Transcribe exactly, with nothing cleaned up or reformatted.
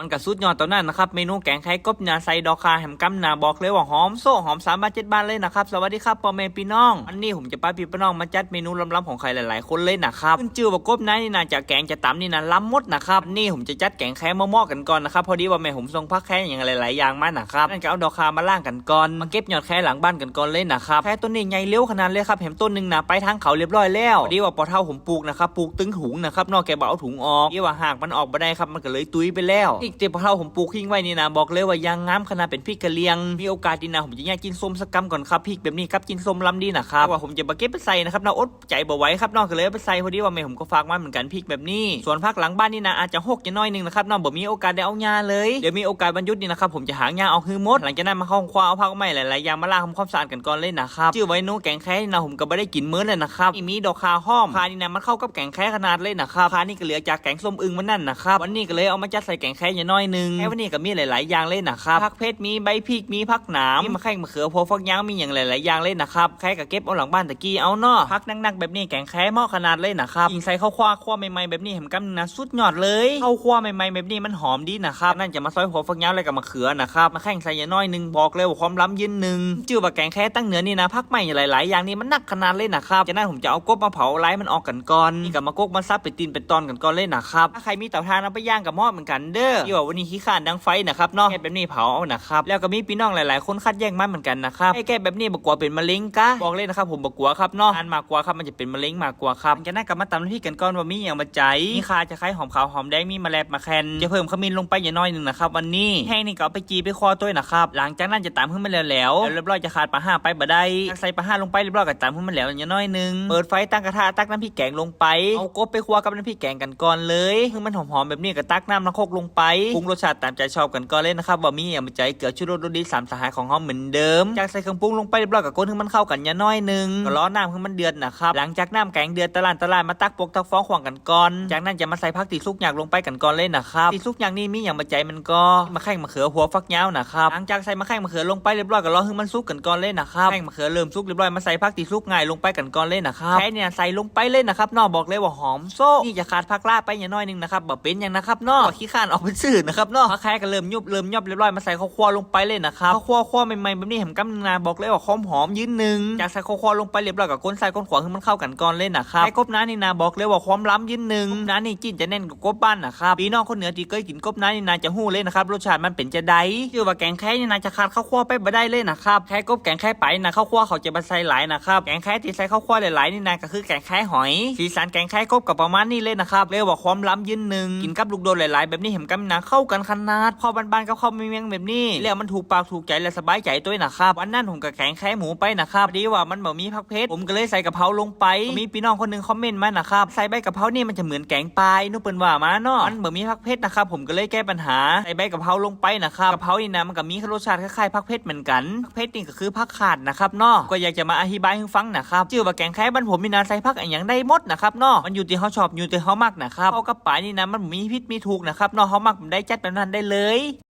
มันก็สุดยอดเต้านั้นนะครับ เมนูแกงแคกบนี่นะ ใส่ดอกข่าแหมกำนี่นะ บอกเลยว่าหอมโซ่หอมสามบาทเจ็ดบาทเลยนะครับ สวัสดีครับพ่อแม่พี่น้อง วันนี้ผมจะพาพี่พี่น้องมาจัดเมนูล้ำๆของใครหลายๆคนเลยนะครับ ขึ้นชื่อว่ากบนานี่นะ จะแกงจะตำนี่นะ ล้ำหมดนะครับ วันนี้ผมจะจัดแกงแคมาเหมาะกันก่อนนะครับ พอดีว่าแม่ผมส่งผักแคอย่างหลายๆอย่างมานะครับ นั่นก็เอาดอกข่ามาล้างกันก่อน มาเก็บยอดแคหลังบ้านกันก่อนเลยนะครับ แคต้นนี้ใหญ่เร็วขนาดเลยครับ แหมต้นหนึ่งนะ ไปทางเขาเรียบร้อยแล้ว พอดีว่าปอเฒ่าผมปลูกนะครับ ปลูกตึงถุงนะครับ นอกแกบ่เอาถุงออก ดีว่าหากมันออกบ่ได้ครับ มันก็เลยตุยไปแล้ว อีกเต็บปอเฒ่าผมปลูกทิ้งไว้นี่นะ บอกเลยว่ายางงามขนาดเป็นพริกกะเหรี่ยง มีโอกาสดีนะ ผมจะย่างกินส้มสักกำก่อนครับ พริกแบบนี้ครับ กินส้มล้ำดีนะครับ ว่าผมจะบ่เก็บไปใส่นะครับนะ อดใจบ่ไหวครับ นอกก็เลยเอาไปใส่ พอดีว่าแม่ผมก็ฝากมาเหมือนกัน พริกแบบนี้ ส่วนผักหลังบ้านนี่นะ อาจจะหกจะน้อยหนึ่งนะครับ นอกบ่มีโอกาสได้เอาหญ้าเลย เดี๋ยวมีโอกาสวันหยุดนี่นะครับ ผมจะหาหญ้าออกให้หมด หลังจากนั้นมาเข้าครัวเอาผักใหม่หลายๆอย่างมาล้างทำความสะอาดกันก่อนเลยนะครับ ชื่อไว้หนูแกงแคนี่นะ ผมก็บ่ได้กินมื้อเลยนะครับ นี่มีดอกข่าหอม ข่านี่นะ มันเข้ากับแกงแคขนาดเลยนะครับ ข่านี่ก็เหลือจากแกงส้มอึ่งมันนั่นนะครับ วันนี้ก็เลยเอามาจัดใส่แกงแคอย่างน้อยหนึ่ง แควันนี้ก็มีหลายๆอย่างเลยนะครับ ผักเผ็ด มีใบพริก มีผักหนาม มีมะแข้งมะเขือ พวกฟักยาว มีอย่างหลายๆอย่างเลยนะครับ แคก็เก็บเอาหลังบ้านตะกี้เอาเนาะ ผักหนักๆแบบนี้แกงแคเหมาะขนาดเลยนะครับ ยิ่งใส่ข้าวคั่วคั่วใหม่ๆแบบนี้แหมกำนะ สุดยอดเลย ข้าวคั่วใหม่ๆแบบนี้มันหอมดีนะครับ นั่นจะมาซอยหัวฟักยาวแล้วก็มะเขือนะครับ มะแข้งใส่อย่างน้อยหนึ่ง บอกเลยว่าความล้ำยืนหนึ่ง ชื่อว่าแกงแคตั้งเหนือนี่นะ ผักใหม่หลายๆอย่างนี่มันหนักขนาดเลยนะครับ จากนั้นผมจะเอากบมาเผาไล่มันออกกันก่อน นี่ก็มากกมาสับเป็นตีนเป็นตอนกันก่อนเลยนะครับ ถ้าใครมีเตาถ่านเอาไปย่างกับหม้อเหมือนกันเด้อ ที่ว่าวันนี้ขี้ข้านดังไฟนะครับเนาะ แก๊สแบบนี้เผาเอานะครับ แล้วก็มีพี่น้องหลายๆคนคัดแยกมาเหมือนกันนะครับ ไอ้แก๊สแบบนี้บ่กลัวเป็นมะเร็งกะ บอกเลยนะครับ ผมบ่กลัวครับเนาะ อันมากกว่าครับ มันจะเป็นมะเร็งมากกว่าครับ หลังจากนั้นก็มาตำน้ำพริกกันก่อนว่ามีอย่างมาใจ มีข่า ตะไคร้ หอมขาว หอมแดง มีมะแลบ มะแคน จะเพิ่มขมิ้นลงไปอย่างน้อยหนึ่งนะครับ วันนี้ แห้งนี่ก็เอาไปจีไปคั่วตัวยนะครับ หลังจากนั้นจะตำให้มันแล้วๆ แล้วเรียบร้อยจะขาดปลาห้าไปบ่ได้ ตักใส่ปลาห้าลงไปเรียบร้อยก็ตำให้มันแล้วอย่างน้อยหนึ่ง เปิดไฟตั้งกระทะตักน้ำพริกแกงลงไป เอากบไปคั่วกับน้ำพริกแกงกันก่อนเลย ให้มันหอมๆแบบนี้ก็ตักน้ำน้ำคกลงไป ปรุงรสชาติตามใจชอบกันก่อนเลยนะครับ ว่ามีอย่างมาใจ เกลือ ชูรส รสดี สามสหายของเฮาเหมือนเดิม จากใส่เครื่องปรุงลงไปเรียบร้อยก็คนให้มันเข้ากันอย่างน้อยหนึ่ง ก็รอน้ำให้มันเดือดนะครับ หลังจากน้ำแกงเดือดตะล่านตะล่านมาตักปกตักฟองขว้างกันก่อน จากนั้นจะมาใส่ผักที่สุกหยาบลงไปกันก่อนเลยนะครับ ที่สุกหยาบนี่มีอย่างมาใจมันก็ มะแข้งมะเขือ หัวฟักยาวนะครับ หลังจากใส่มะแข้งมะเขือลงไปเรียบร้อยก็รอให้มันสุกกันก่อนเลยนะครับ แข้งมะเขือเริ่มสุกเรียบร้อยมาใส่ผักที่สุกง่ายลงไปกันก่อนเลยนะครับ แค่นี้ใส่ลงไปเลยนะครับเนาะ บอกเลยว่าหอมโซ่ นี่จะขาดผักลาไปอย่างน้อยหนึ่งนะครับ บ่เป็นหยังนะครับเนาะ ขี้ข้านออกไปซื้อนะครับเนาะ ผักแค่ก็เริ่มยุบเริ่มยอบเรียบร้อยมาใส่ข้าวคั่วลงไปเลยนะครับ ข้าวคั่วคั่วใหม่ๆแบบนี้แหมกำนะ บอกเลยว่าหอมหอมยืนหนึ่ง จากใส่ข้าวคั่วลงไปเรียบร้อยก็คนใส่คนขวาให้มันเข้ากันก่อนเลยนะครับ ไอ้กบนานี่นะ บอกเลยว่าความล้ำยืนหนึ่ง กบนานี่จีนจะแน่นกว่ากบบ้านนะครับ พี่น้องคนเหนือที่เคยกินกบนานี่นะจะรู้เลยนะครับ รสชาติมันเป็นจะใด ชื่อว่าแกงแคนี่นะจะขาดข้าวคั่วไปบ่ได้เลยนะครับ แคกบแกงแคไปนะ ข้าวคั่วเขาจะบ่ใส่หลายนะครับ แกงแคที่ใส่ข้าวคั่วหลายๆนี่นะก็คือแกงแคหอย สีสันแกงแคกบก็ประมาณนี้เลยนะครับ เรียกว่าความล้ำยืนหนึ่ง กินกับลูกโดดหลายๆแบบนี้แหมกำนะ เข้ากันขนาด ข้าวบ้านๆกับข้าวเมืองแบบนี้ แล้วมันถูกปากถูกใจและสบายใจตัวยนะครับ วันนั้นผมก็แกงแคหมูไปนะครับ พอดีว่ามันบ่มีผักเผ็ด ผมก็เลยใส่กะเพราลงไป มีพี่น้องคนหนึ่งคอมเมนต์มานะครับ ใส่ใบกะเพรานี่มันจะเหมือนแกงปลา หนูเปิ้นว่ามาเนาะ มันบ่มีผักเผ็ดนะครับ ผมก็เลยแก้ปัญหา ใส่ใบกะเพราลงไปนะครับ กะเพรานี่นะมันก็มีรสชาติคล้ายๆผักเผ็ดเหมือนกัน ผักเผ็ดนี่ก็คือผักขาดนะครับเนาะ ก็อยากจะมาอธิบายให้ฟังนะครับ ชื่อว่าแกงแคบ้านผมนี่นะ ใส่ผักอะหยังได้หมดนะครับเนาะ มันอยู่ที่เฮาชอบ อยู่ที่เฮามักนะครับ ข้าวกับปลานี่นะมันบ่มีผิดมีถูกนะครับเนาะ เฮามักแบบใดจัดแบบนั้นได้เลย